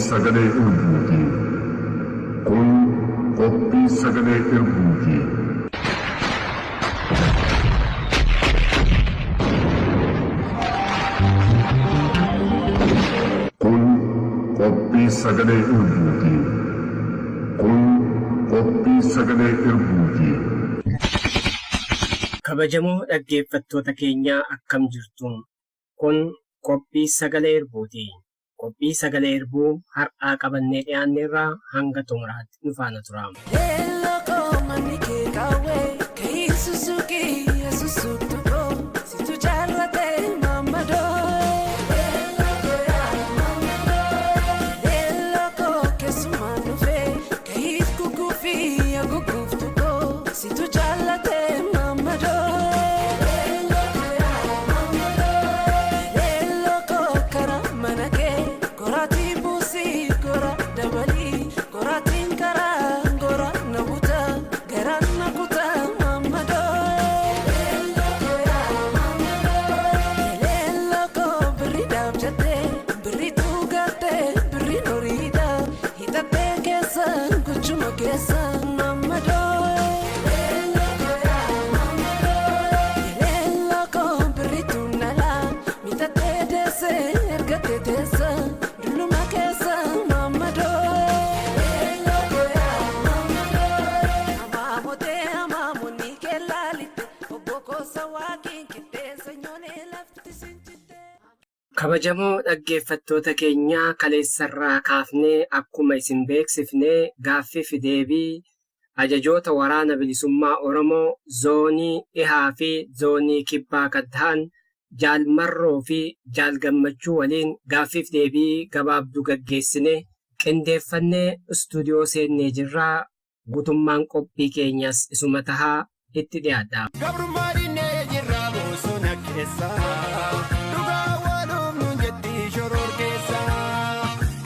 sagalee irbuuti. Kun qophii sagalee irbuuti. Kun qophii sagalee irbuuti. Kun qophii sagalee irbuuti. Kabajamoo dhaggeeffattoota keenyaa akkam jirtu? Kun qophii sagalee irbuuti. Qophii sagalee irbuu har'aa qabannee dhiyaanneerraa hanga xumuraatti nu faana tura. Kabajamoo dhaggeeffattoota keenyaa kaleessarraa kaafnee akkuma isin beeksifne gaaffii fi deebii ajajoota waraana bilisummaa Oromoo zoonii dhihaa fi zoonii kibbaa kan ta'an Jaal Marroo fi Jaal Gammachuu waliin gaaffiif deebii gabaabduu gaggeessine qindeeffannee istuudiyoo seennee jirraa guutummaan qophii keenyas isuma tahaa itti dhiyaadha. Gabrummaa dinnee jirra bosona keessa. Dhugaa waluuf nuun jetti shoror keessa.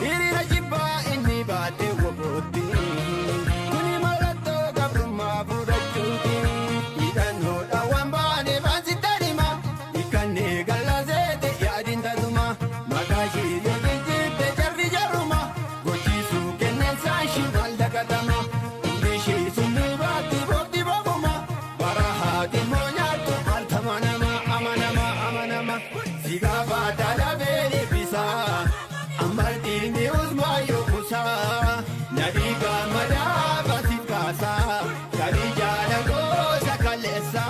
Hiriira jibbaa inni baatee wobootti. Kuni mallattoo gabrummaa fudhachuuti. Hidhannoodha waan baane baansitti hima. Hiikkannee gallaaseete yaadin tasuma. Maqaa ishee yoo jijjiirte jarri jaruma. Gochiisuu kennansaa ishee maal dagatama. Hundi ishee summii baatti boobdi boobuma. Bara haati immoo nyaattu altama nama amanama amanama. Si gaafata lafee dhiphisa. Ammaltiin usmaayyoo kuusaa. Nadhii gammadaa baasiif kaasaa. Galii jaala gosa kaleessa.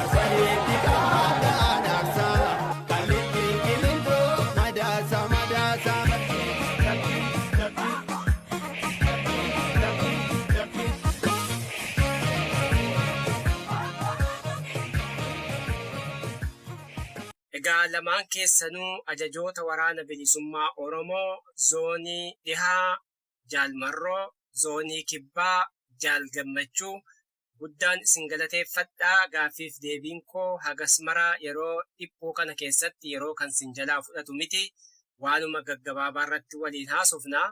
Arsaniitti qaata anaarsa. Kallitti qilintoo madaasa madaasa. Egaa lamaan keessanuu ajajoota waraana bilisummaa Oromoo zoonii dhihaa Jaal Marroo, zoonii kibbaa Jaal Gammachuu guddaan isin galateeffadha. Gaaffiif deebiin koo hagas mara yeroo dhiphuu kana keessatti yeroo kan sin jalaa fudhatu miti. Waanuma gaggabaabaa irratti waliin haasofna.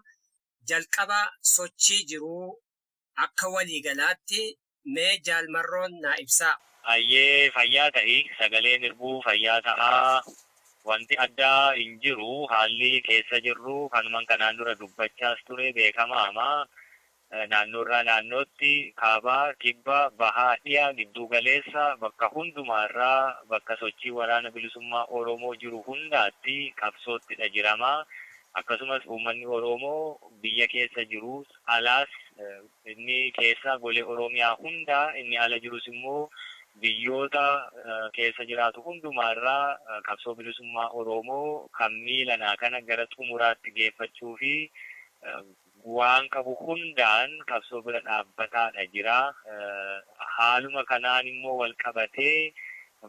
Jalqaba sochii jiruu akka waliigalaatti mee Jaal Marroon naa ibsaa. Hayyee fayyaa ta'i sagaleen irbuu fayyaa ta'aa. Wanti addaa hin jiru haalli keessa jirru kanuman kanaan dura dubbachaas ture beekamaama. Naannoorraa naannootti kaabaa, kibba, bahaa, dhiya, gidduu galeessa bakka hundumaarraa bakka sochii waraana bilisummaa Oromoo jiru hundaatti qabsoottidha jirama. Akkasumas uummanni Oromoo biyya keessa jirus alaas inni keessaa golee Oromiyaa hundaa inni ala jirus immoo biyyoota keessa jiraatu hundumaarraa qabsoo bilisummaa Oromoo kan miilanaa kana gara xumuraatti geeffachuu fi waan qabu hundaan qabsoo bira dhaabbataadha jira. Haaluma kanaan immoo wal qabatee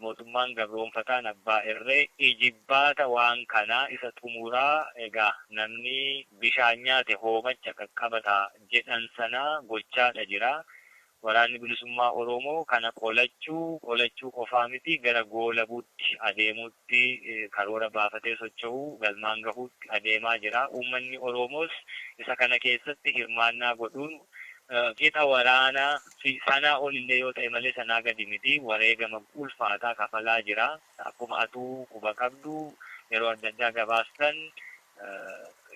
mootummaan gabroonfataan abbaa irree ijibbaata waan kanaa isa xumuraa egaa namni bishaan nyaate hoomacha qaqqabata jedhan sana gochaadha jira. Waraanni bilisummaa Oromoo kana qolachuu qolachuu qofaa miti gara goolabuutti adeemuutti karoora baafatee socho'uu galmaan gahuutti adeemaa jira. Uummanni Oromoos isa kana keessatti hirmaannaa godhuun qixa waraanaa fi sanaa olillee yoo ta'e malee sanaa gadi miti wareegama ulfaataa kafalaa jira. Akkuma atuu quba qabdu yeroo adda addaa gabaastan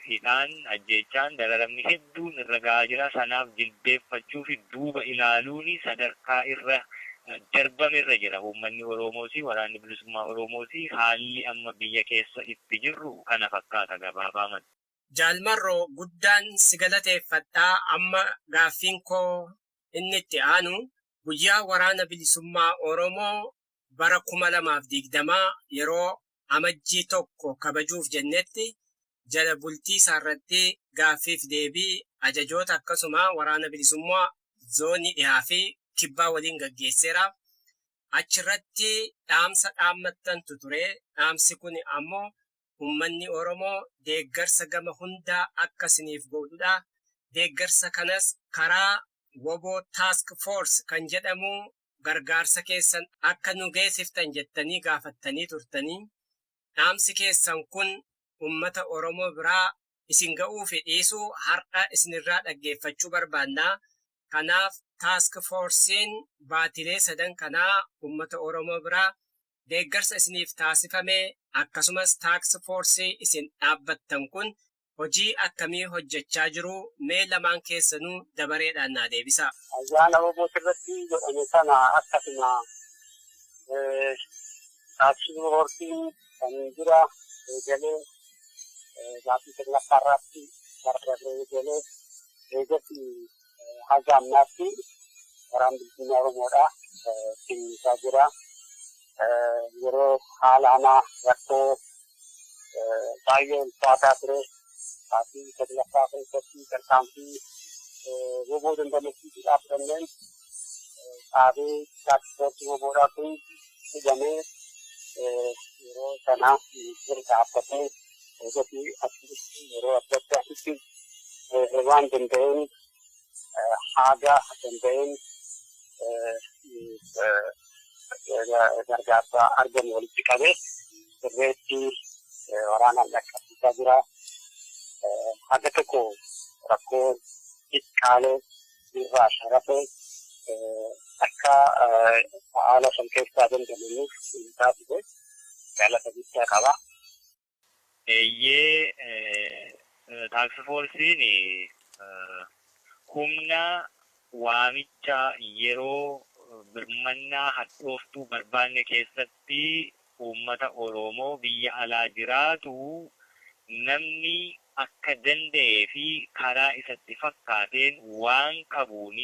Hidhaan, ajjeechaan, dararamni hedduun irra gahaa jira. Sanaaf jilbeeffachuu fi duuba ilaaluun sadarkaa irra darbame irra jira. Uummanni Oromoos, waraanni bilisummaa Oromoos haalli amma biyya keessa itti jirru kana fakkaata gabaabaamatti. Jaal Marroo, guddaan si galateeffadhaa. Amma gaaffiin koo inni itti aanu, guyyaa Waraana Bilisummaa Oromoo bara 2020 yeroo Amajjii 1 kabajuuf jennetti, jala bultii isaarratti gaaffiif deebii ajajoota akkasuma Waraana Bilisummaa Zoonii Dhihaa fi Kibbaa waliin gaggeesseera. Achirratti dhaamsa dhaammattantu ture. Dhaamsi kuni ammoo ummanni Oromoo deeggarsa gama hundaa akka isiniif godhudha. Deeggarsa kanas karaa wbo Task Force kan jedhamu gargaarsa keessan akka nu geesiftan jettanii gaafattanii turtanii. Dhaamsi keessan kun ummata Oromoo biraa isin ga'uufi dhiisuu har'a isinirraa dhaggeeffachuu barbaanna. Kanaaf Task Force'n baatilee sadan kanaa ummata Oromoo biraa deeggarsa isiniif taasifame, akkasumas Task Force isin dhaabbattan kun hojii akkamii hojjechaa jiru, mee lamaan keessanuu dabareedhaan naa deebisaa. Ayyaana wbo irratti godhame sana akkasuma Task Force'n kan dura eegalee baatii 9ffaa irraatti bara dabre eegalee, eegasii haga ammaatti Waraanni Bilisummaa Oromoodha kenniisaa jira. Yeroo haala hamaa, rakkoo baay'ee ulfaataa ture, baatii 9ffaa keessatti tarkaanfii wbo dandamachiisuudhaaf fudhanneen dhaabee Task Force WBOdhaa kun hidhamee, yeroo sana ministeerri dhaabbatee, eegasii achitti yeroo adda addaatitti waan danda'een, haga danda'een gargaarsa argamu walitti qabee sirreetti waraanaan dhaqqabsiisaa jira. Haga tokko rakkoo xiqqaalee irraa sharafee akka haala san keessaa dandamaniif taasise, galata guddaa qaba. Eeyyee, Task Force'n humna waamicha yeroo birmannaa hadhooftuu barbaanne keessatti uummata Oroomoo biyya alaa jiraatu namni akka danda'ee fi karaa isatti fakkaateen waan qabuun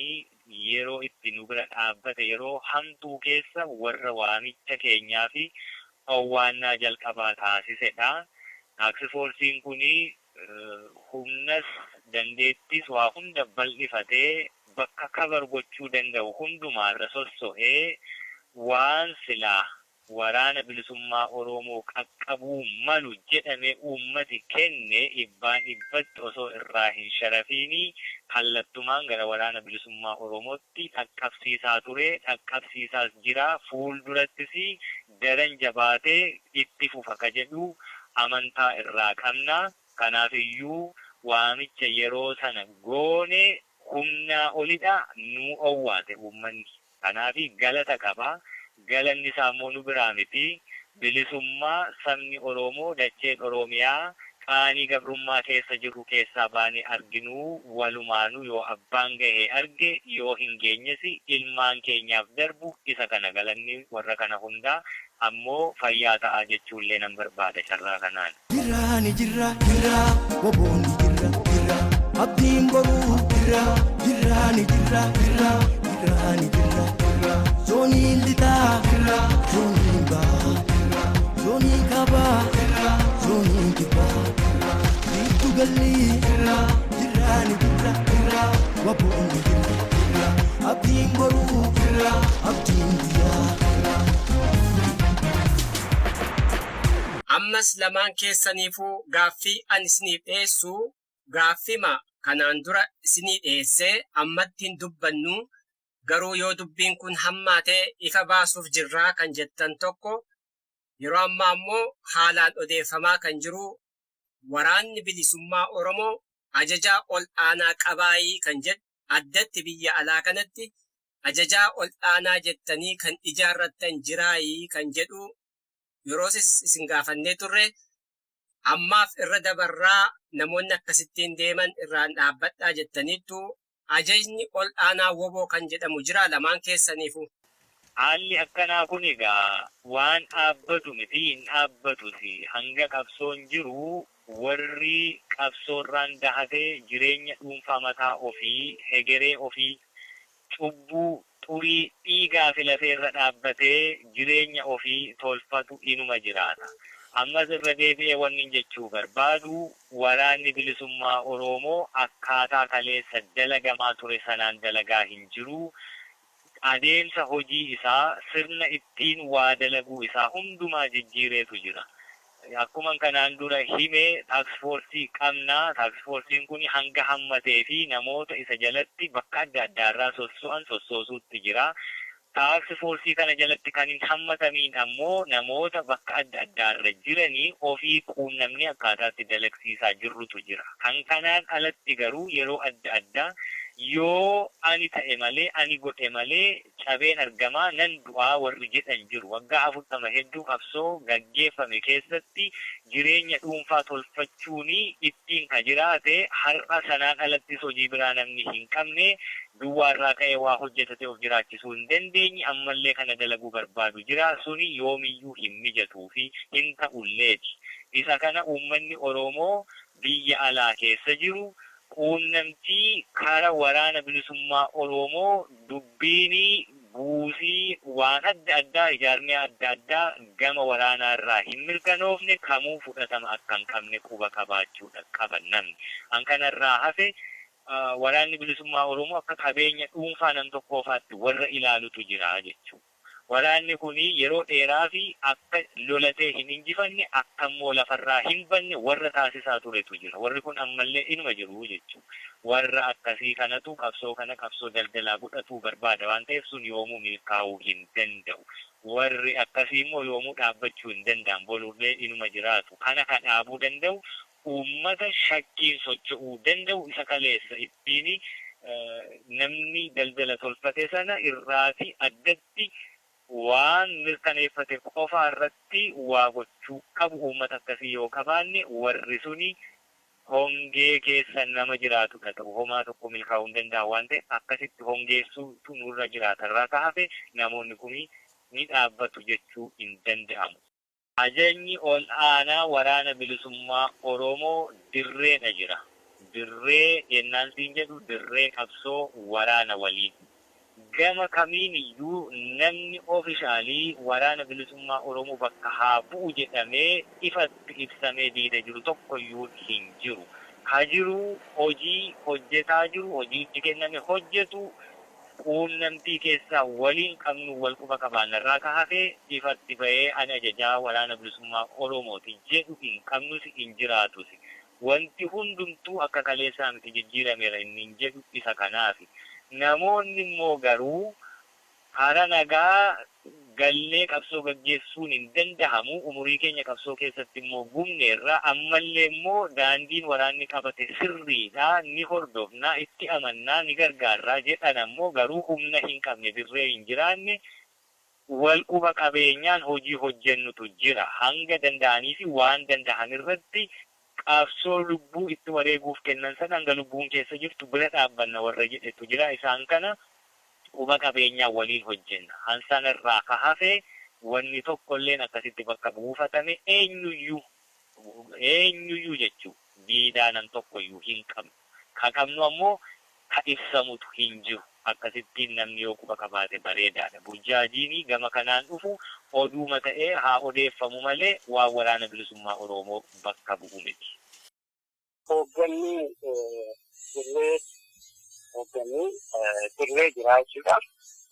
yeroo itti nu bira dhaabbate, yeroo hamtuu keessa warra waamicha keenyaa fi owwaannaa jalqabaa taasisedha. Task Force'n kun humnas dandeettiis waa hunda bal'ifatee bakka cover gochuu danda'u hundumaarra sosso'ee waan silaa Waraana Bilisummaa Oroomoo qaqqabuu malu jedhame uummati kenne dhibbaan dhibbatti osoo irraa hin sharafiini kallattumaan gara Waraana Bilisummaa Oromootti dhaqqabsiisaa ture, dhaqqabsiisaas jira, fuuldurattis daran jabaatee itti fufa ka jedhu amantaa irraa qabna. Kanaaf iyyuu waamicha yeroo sana goone humnaa olidha nuu owwaate uummanni. Kanaaf galata qaba. Galanni isaa immoo nu biraa miti. Bilisummaa sabni Oroomoo dacheen Oroomiyaa qaanii gabrummaa keessa jirru keessaa baanee arginuu walumaanuu yoo abbaan gahee arge, yoo hin geenyes ilmaan keenyaaf darbu isa kana galanni warra kana hundaa. Ammoo fayyaa ta'aa jechuullee nan barbaada carraa kanaan. Jirra ni jirra jirra, wbo ni jirra jirra, abdiin boruu jirra. Jirra ni jirra jirra, jirra ni jirra jirra, zooniin lixaa jirra, zooniin bahaa jirra, zooniin kaabaa jirra, zooniin kibbaa jirra, giddu galli jirra. Jirra ni jirra jirra, wbo ni jirra jirra, abdiin boruu jirra, abdiin biyyaa jirra. Ammas lamaan keessaniifuu gaaffii ani isiniif dhiyeessu gaaffima kanaan dura isinii dhiyeesse, ammatti hin dubbannu, garuu yoo dubbiin kun hammaate ifa baasuuf jirra kan jettan tokko, yeroo ammaa ammoo haalaan odeeffamaa kan jiru Waraanni Bilisummaa Oromoo ajajaa ol aanaa qabaayii kan jedhu, addatti biyya alaa kanatti ajajaa ol aanaa jettanii kan ijaarrattan jiraayii kan jedhu yeroosis isin gaafannee turre. Ammaaf irra dabarraa namoonni akkasittiin deeman irraan dhaabbadhaa jettaniittu ajajni ol aanaa WBO kan jedhamu jira lamaan keessaniifu. Haalli akkanaa kun egaa waan dhaabbatu miti, hin dhaabbatusi. Hanga qabsoon jiru warri qabsoorraan dahatee jireenya dhuunfaa mataa ofii, hegeree ofii, cubbuu, xurii, dhiigaa fi lafeerra dhaabbatee jireenya ofii tolfatu inuma jiraata. Ammas irra deebi'ee wannin jechuu barbaadu Waraanni Bilisummaa Oroomoo akkaataa kaleessa dalagamaa ture sanaan dalagaa hin jiru. Adeemsa hojii isaa, sirna ittiin waa dalaguu isaa hundumaa jijjiireetu jira. Akkuman kanaan dura hime taaksfoorsii qabna. Taaksfoorsiin kun hanga hammatee fi namoota isa jalatti bakka adda addaarraa sosso'an sossoosuutti jira. Taaksfoorsii kana jalatti kan hin hammatamiin ammoo namoota bakka adda addaarra jiranii ofii quunnamnee akkaataatti dalagsiisaa jirrutu jira. Kan kanaan alatti garuu yeroo adda addaa yoo ani ta'e malee, ani godhe malee cabeen argamaa, nan du'aa warri jedhan jiru. Waggaa 40 hedduu qabsoo gaggeeffame keessatti jireenya dhuunfaa tolfachuun ittiin ka jiraate har'a sanaan alattis hojii biraa namni hin qabne duwwaarraa ka'ee waa hojjetatee of jiraachisuu hin dandeenye ammallee kana dalaguu barbaadu jira. Suni yoomiyyuu hin mijatuufi hin ta'ulleeti. Isa kana uummanni Oromoo biyya alaa keessa jiru quunnamtii kara Waraana Bilisummaa Oroomoo dubbiin buusii waan adda addaa ijaarmiyaa adda addaa gama waraanaa irraa hin mirkanoofne kamuu fudhatama akka hin qabne quba qabaachuudha qaba namni. An kanarraa hafe Waraanni Bilisummaa Oromoo akka qabeenya dhuunfaa nam tokkoofaatti warra ilaalutu jira jechuudha. Waraanni kun yeroo dheeraaf akka lolatee hin injifanne, akka immoo lafarraa hin banne warra taasisaa turetu jira. Warri kun ammallee inuma jiru jechuudha. Warra akkasii kanatu qabsoo kana qabsoo daldalaa godhatuu barbaada waan ta'eef sun yoomuu milkaa'uu hin danda'u. Warri akkasii immoo yoomuu dhaabbachuu hin danda'an. Borullee inuma jiraatu. Kana ka dhaabuu danda'u uummata shakkiin socho'uu danda'u isa kaleessa ittiin namni daldala tolfate sana irraati addatti waan mirkaneeffate qofaa irratti waa gochuu qabu uummata akkasii yoo qabaanne warri suni hongee keessa nama jiraatudha ta'u homaa tokko milkaa'uu hin danda'an waan ta'eef akkasitti hongeessuutu nurra jiraata irraa ka hafe namoonni kuni ni dhaabbatu jechuu hin danda'amu. Ajajni ol aanaa Waraana Bilisummaa Oromoo dirreedha jira. Dirree yennaan siin jedhu dirree qabsoo waraana waliin. Gama kamiin iyyuu namni ofishaalii Waraana Bilisummaa Oromoo bakka haa bu'u jedhamee ifatti ibsamee diida jiru tokko iyyuu hin jiru. Ka jiru hojii hojjetaa jiru, hojii itti kenname hojjetu, Quunnamtii keessaa waliin qabnu wal quba qabaanna irraa ka hafe ifatti bahee ani ajajaa Waraana Bilisummaa Oromooti jedhu hin qabnusi hin jiraatusi. Wanti hundumtuu akka kaleessaa miti jijjiirameera innin jedhu isa kanaafi. Namoonni immoo garuu kara nagaa gallee qabsoo gaggeessuun hin dandahamu, umurii keenya qabsoo keessatti immoo gubneerra, ammallee immoo daandiin waraanni qabate sirriidha, ni hordofna, itti amanna, ni gargaarra jedhan ammoo garuu humna hin qabne, dirree hin jiraanne, wal quba qabeenyaan hojii hojjennutu jira. Hanga danda'anii fi waan dandahan irratti qabsoo lubbuu itti wareeguuf kennan sana hanga lubbuun keessa jirtu bira dhaabbanna warra jedhetu jira. Isaan kana quba qabeenyaa waliin hojjenna. Han sana irraa ka hafe wanni tokkolleen akkasitti bakka buufatame eenyuyyuu, eenyuyyuu jechuu, diidaa nam tokkoyyuu hin qabnu. Ka qabnu ammoo ka ibsamutu hin jiru. Akkasittiin namni yoo quba qabaate bareedaadha. Burjaajiini gama kanaan dhufu oduuma ta'ee haa odeeffamu malee waan Waraana Bilisummaa Oroomoo bakka bu'u miti. Hoogganni dirree hoogganni dirree jira jechuudha.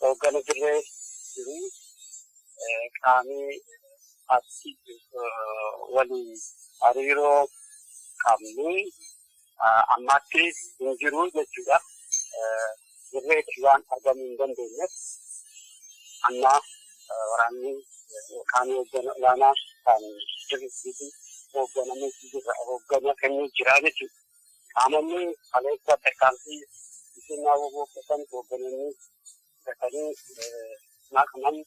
Hooggana dirree jiru qaamni achi waliin hariiroo qabnu ammatti hin jiru jechuudha. Dirreetti waan argamuu hin dandeenyeef amma waraanni qaamni hooggana olaanaa kan dirreetti hoogganamee jira hooggana kennuu jira jechuudha. Qaamonni kaleessa tarkaanfii bilisummaa WBO fudhatan hooggananii fudhatanii maqaman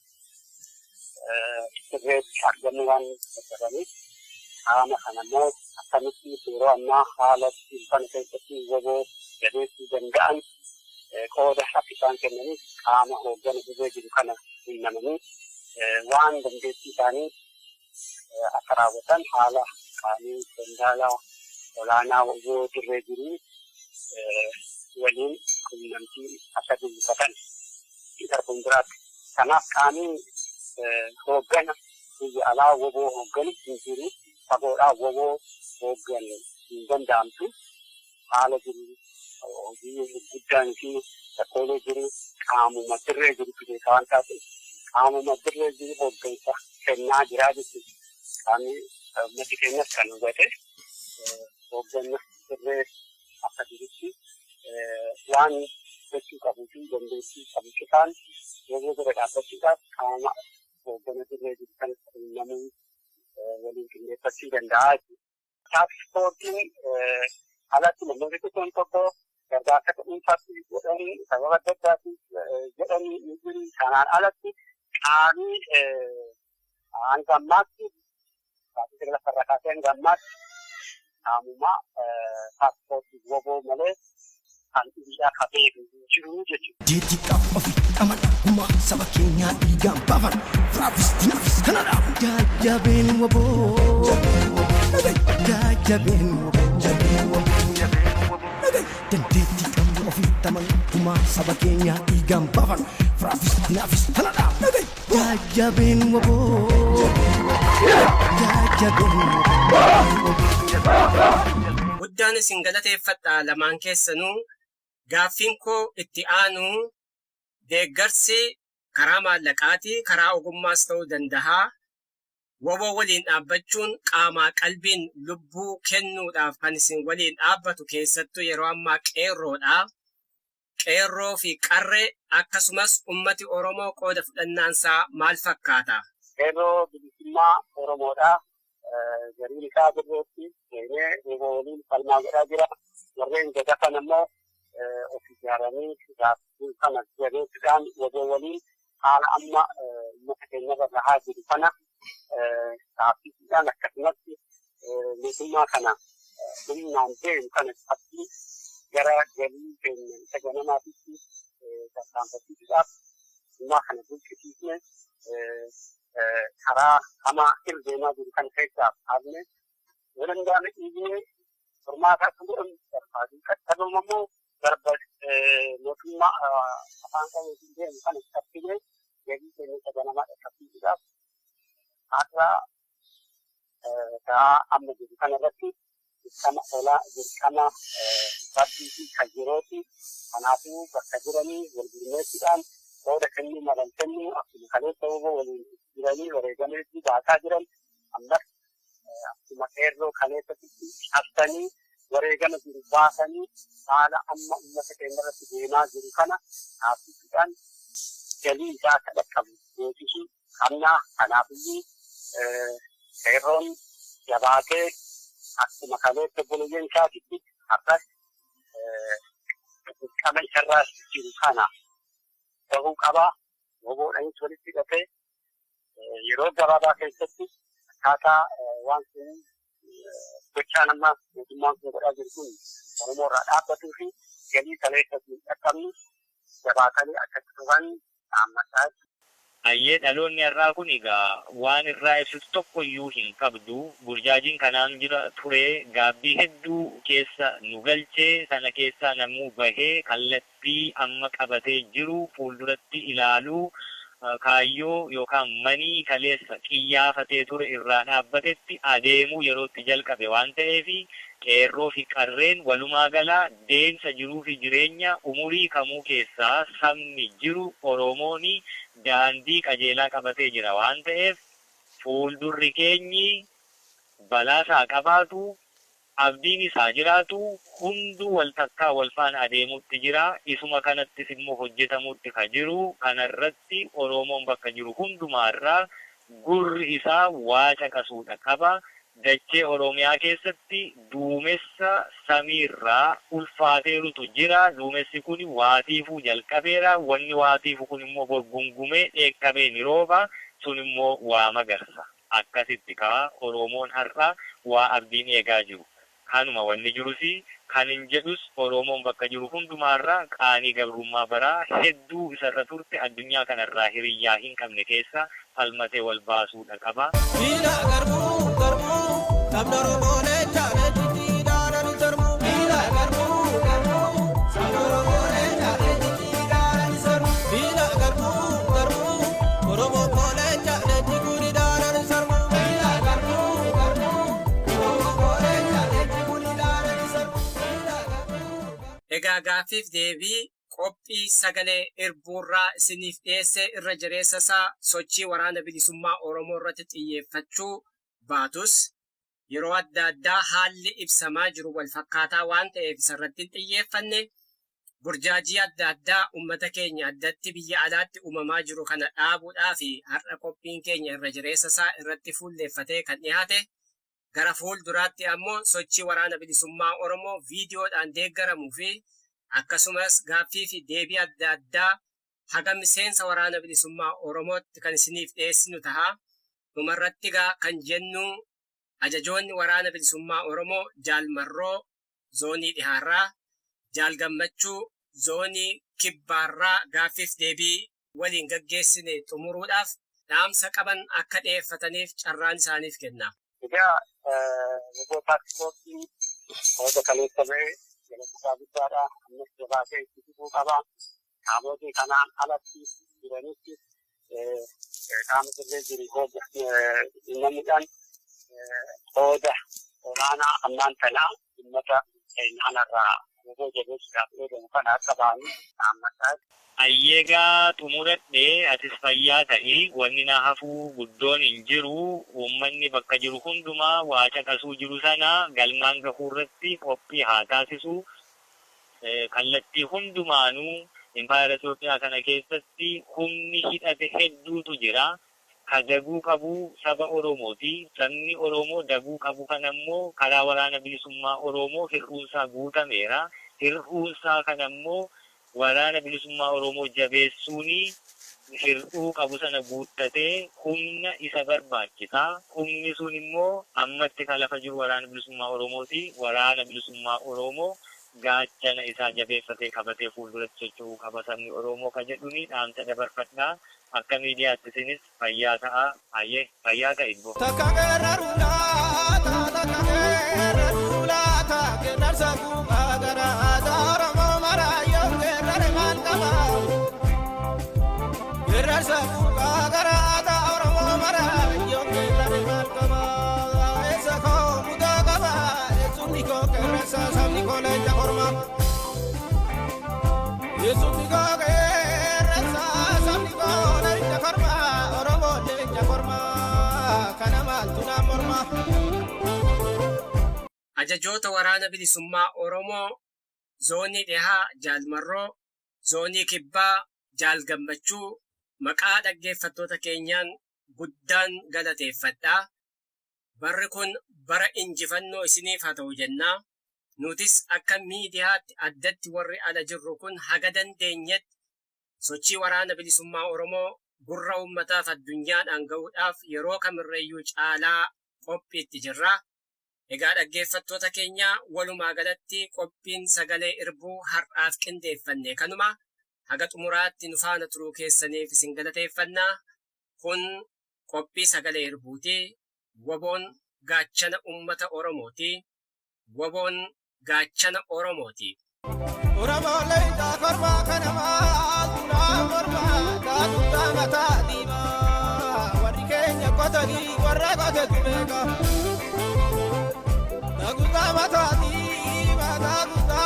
dirreetti argamuu waan dadhabaniif Qaama kana immoo akkamitti yeroo ammaa haala kana keessatti WBO jabeessuu danda'an qooda akka isaan kennaniif qaama hooggana dirree jiru kana quunnamanii waan dandeettii isaanii akka raawwatan haala qaamii qondaala olaanaa WBO dirree jiru waliin quunnamtii akka diriirfatan gara fuulduraatti. Kanaaf qaamii hooggana biyya alaa WBO hoogganu hin jiru. Fagoodhaa WBO hoogganu hin danda'amtu. Haala jiru hojii guddaan fi rakkoolee jiru qaamuma dirree jirutu beeka waan taateef qaamuma dirree jiru hooggansa kennaa jiraa jechuudha. Qaamni uummati keenyas kan hubate hoogganna dirree akka jirutti waan gochuu qabuu fi dandeettii qabu cufaan WBO bira dhaabbachuudhaaf qaama hooggana dirree jiru kan quunnamuu waliin qindeeffachuu danda'a. Taakspoortiin alatti namoonni tokkoon tokko gargaarsa dhuunfaatti godhanii sababa adda addaatiif jedhanii ni jiru. Kanaan alatti qaamni hanga ammaatti baatii saglaffaarraa kaasee hanga ammaatti qaamuma paaspoortii WBO malee kan dhibiidhaa ka beeku hin jiru jechuudha. Deetii qabu ofii amana gumaa saba keenyaa dhiigaan baafan firaafis dinaafis kana dhaabu. Jajjabeen WBO jajjabeen WBO dandeettii qabnu ofii amana gumaa saba keenyaa dhiigaan baafan firaafis dinaafis kana dhaabu. Jajjabeen WBO jajjabeen WBO. Guddaan isin galateeffadha lamaan keessanuu. Gaaffiin koo itti aanu, deeggarsi karaa maallaqaatii karaa ogummaas ta'uu danda'a. WBO waliin dhaabbachuun qaamaa qalbiin lubbuu kennuudhaaf kan isin waliin dhaabbatu keessattuu yeroo ammaa qeerroodha. Qeerroo fi qarree akkasumas ummati Oromoo qooda fudhannaansaa maal fakkaata? Qeerroo bilisummaa Oromoodha. Gariin isaa dirreetti seenee WBO waliin falmaa godhaa jira. Warreen gadafan ammoo of ijaaranii gaaffii kana jabeessuudhaan WBO waliin haala amma uummata keenyarra gahaa jiru kana dhaabbisuudhaan akkasumas mootummaa kana humnaan deemu kana qabdii gara galii keenya isa ganamaatitti tarkaanfachiisuudhaaf mootummaa kana bulchisiisne karaa hamaa irra deemaa jiru kana keessaa baafne yoo danda'ame dhiibnee furmaata akka godhamu barbaadu. Qaqqabama immoo garba mootummaa afaan qabeetiin deemu kana qabsiisnee galii keenya isa ganamaa dhaqqabsiisuudhaaf har'a sa'aa amma jiru kana irratti dirqama olaa dirqama rabbii fi kan yerooti. Kanaafuu bakka jiranii wal gurmeessuudhaan qooda kennuu malan kennuu akkuma kaleessa WBO waliin jiranii wareegama hedduu baasaa jiran ammas akkuma qeerroo kaleessatti cabsanii wareegama jiru baasanii haala amma uummata keenya irratti deemaa jiru kana dhaabbisuudhaan galii isaa akka dhaqqabu beeksisuu qabna. Kanaafiyyuu qeerroon jabaatee akkuma kaleessa obboleeyyan isaatitti har'as dirqama isarraa jiru kana bahuu qaba. WBOdhaanis walitti hidhatee yeroo gabaabaa keessatti akkaataa waan kun gochaan amma mootummaan kun godhaa jiru kun Oromoo irraa dhaabbatuu fi galii kaleessa hin dhaqqabnu jabaatanii akka turan dhaammadhaa. Hayyee, dhaloonni har'aa kun egaa waan irraa ibsitu tokko iyyuu hin qabdu. Burjaajiin kanaan jira ture gaabbii hedduu keessa nu galchee sana keessaa namuu bahee kallattii amma qabatee jiru fuulduratti ilaaluu kaayyoo yookaan manii kaleessa qiyyaafatee ture irraa dhaabbatetti adeemuu yerootti jalqabe waan ta'eef qeerroo fi qarreen walumaa galaa deemsa jiruu fi jireenya umurii kamuu keessaa sabni jiru Oromoon daandii qajeelaa qabatee jira waan ta'eef fuuldurri keenyi balaas haa qabaatu abdiin isaa jiraatu hunduu wal takkaa wal faana adeemutti jira. Isuma kanattis immoo hojjetamutti ka jiru. Kanarratti Oromoon bakka jiru hundumaarraa gurri isaa waa caqasuudha qaba. Dachee Oromiyaa keessatti duumessa samiirraa ulfaateerutu jira. Duumessi kun waatiifuu jalqabeera. Wanni waatiifu kun immoo bor gungumee dheekkamee ni rooba. Sun immoo waa magarsa. Akkasitti kaa Oromoon har'a waa abdiin eegaa jiru. Kanuma wanni jirus kan hin jedhus Oromoon bakka jiru hundumaarraa qaanii gabrummaa baraa hedduu isarra turte addunyaa kanarraa hiriyyaa hin qabne keessa falmatee wal baasuudha qaba. Miila garbuu garbuu sabni Oromoo leenca leencichi daaraan sarmuu. Miila garbuu garbuu sabni Oromoo leenca leencichi daaraan sarmuu. Miila garbuu garbuu Oromoo koo leenca leenci kuni daaraan sarmuu. Miila garbuu garbuu Oromoo koo leenca leenci kuni daaraan sarmuu. Miila garbuu. Egaa gaaffiif deebii qophii sagalee irbuurraa isiniif dhiyeesse irra jireessa isaa sochii waraana bilisummaa Oromoo irratti xiyyeeffachuu baatus yeroo adda addaa haalli ibsamaa jiru wal fakkaataa waan ta'eef isarratti hin xiyyeeffanne burjaajii adda addaa uummata keenya addatti biyya alaatti uumamaa jiru kana dhaabuudhaa fi har'a qophiin keenya irra jireessa isaa irratti fuulleeffatee kan dhiyaate gara fuulduraatti ammoo sochii waraana bilisummaa Oromoo viidiyoodhaan deeggaramuu fi akkasumas gaaffii fi deebii adda addaa haga miseensa waraana bilisummaa Oromootti kan isiniif dhiyeessinu ta'a. Dhumarratti gaa kan jennu ajajoonni waraana bilisummaa Oromoo Jaal Marroo zoonii dhihaarraa, Jaal Gammachuu zoonii kibbaarraa gaaffiif deebii waliin gaggeessine xumuruudhaaf dhaamsa qaban akka dhiyeeffataniif carraan isaaniif kenna. Egaa WBO task forceiin qooda kaleessa ba'ee galata isaa guddaadha. Ammas jabaatee itti fufuu qaba. Qaamota kanaan alatti jiranitti qaama sirree jiru qinnamuudhaan qooda olaanaa ammaan tanaa uummata keenya kanarraa WBO jabeessuudhaaf eegamu kana akka ba'anii dhaammataa. Ayyeegaa xumuradhe, atis fayyaa ta'i. Wanni na hafuu guddoon hin jiru. Uummanni bakka jiru hundumaa waa caqasuu jiru sana galmaan gahuu irratti qophii haa taasisu. Kallattii hundumaanuu impaayera Itoophiyaa kana keessatti humni hidhate hedduutu jira. Ka daguu qabu saba Oromooti. Sabni Oromoo daguu qabu kana immoo karaa waraana bilisummaa Oromoo hir'uunsaa guutameera. Hir'uunsaa kana immoo waraana bilisummaa Oromoo jabeessuuni hir'uu qabu sana guuttatee humna isa barbaachisa. Humni sun immoo ammatti kan lafa jiru waraana bilisummaa Oromooti. Waraana bilisummaa Oromoo gaachana isaa jabeeffatee qabatee fuulduratti socho'uu qaba sabni Oromoo ka jedhuni dhaamsa dabarfadhaa. Akka miidiyaatti isinis fayyaa ta'a. Hayyee fayyaa ta'i ibbo. Takka geerraru laata, takka geerraru laata, geerrarsa guutaa garaata, Oromoo maraayoo geerrare maal qaba? Geerrarsa guutaa garaata, Oromoo maraayoo geerrare maal qaba? Eessa koo mudaa qaba, eessumni koo qeerransa, sabni koo leenca korma. Eessumni koo qeerransa, sabni koo leenca korma, Oromoo leenca korma, kana maaltu naan morma? Ajajoota waraana bilisummaa Oromoo zoonii dhihaa Jaal Marroo, zoonii kibbaa Jaal Gammachuu maqaa dhaggeeffattoota keenyaan guddaan galateeffadha. Barri kun bara injifannoo isiniif haa ta'u jennaa. Nutis akka miidiyaatti addatti warri ala jirru kun haga dandeenyetti sochii waraana bilisummaa Oromoo gurra uummataaf addunyaadhaan gahuudhaaf yeroo kamirrayyuu caalaa qophiitti jirra. Egaa dhaggeeffattoota keenya, walumaa galatti qophiin sagalee irbuu har'aaf qindeeffanne kanuma. Haga xumuraatti nu faana turuu keessaniif isin galateeffannaa. Kun qophii sagalee irbuuti. WBOn gaachana uummata Oromooti. WBOn gaachana Oromooti. Oromoo leenca kormaa kana maaltu naan morma, taatuudha mataa diimaa warri keenya qotanii warra qotetu beeka. Taatuudha mataa diimaa, taatuudha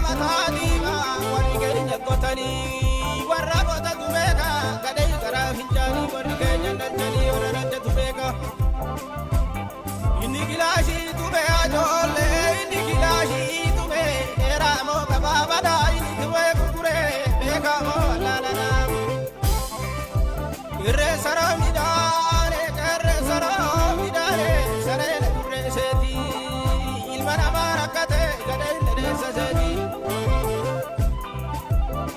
mataa diimaa warri keenya qotanii warra qotetu beeka. Gadhee karaa fincaanii warri keenya dhalchanii warra dhalchatu beeka. Inni kilaashii tumee ajoollee, inni kilaashii tumee dheeraa moo gabaabaadha, inni tumee gurguree beekaa moo wallaaladha. Qeerree saroo midhaane, qeerree saroo midhaane, sareen gurree seeti, ilma namaa rakkate gadhee dhedheessa seeti.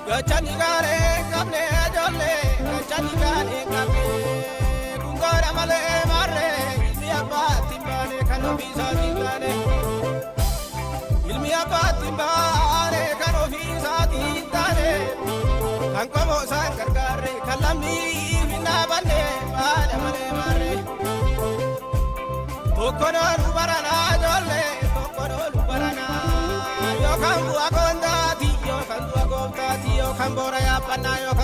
Gachanni gaalee qabne ajoollee, gachanni gaalee qabne kungoora malee marree. ofii isaatiin taane. Ilmi abbaatti hin baane kan ofii isaatiin taane. Kan qomoo isaan gargaarre kan lammiif hin dhaabanne baala malee maarre. Tokko noolu baranaa ijoollee tokko noolu baranaa yookaan bu'a koontaati yookaan du'a gooftaati yookaan boora yaabbannaa yookaan.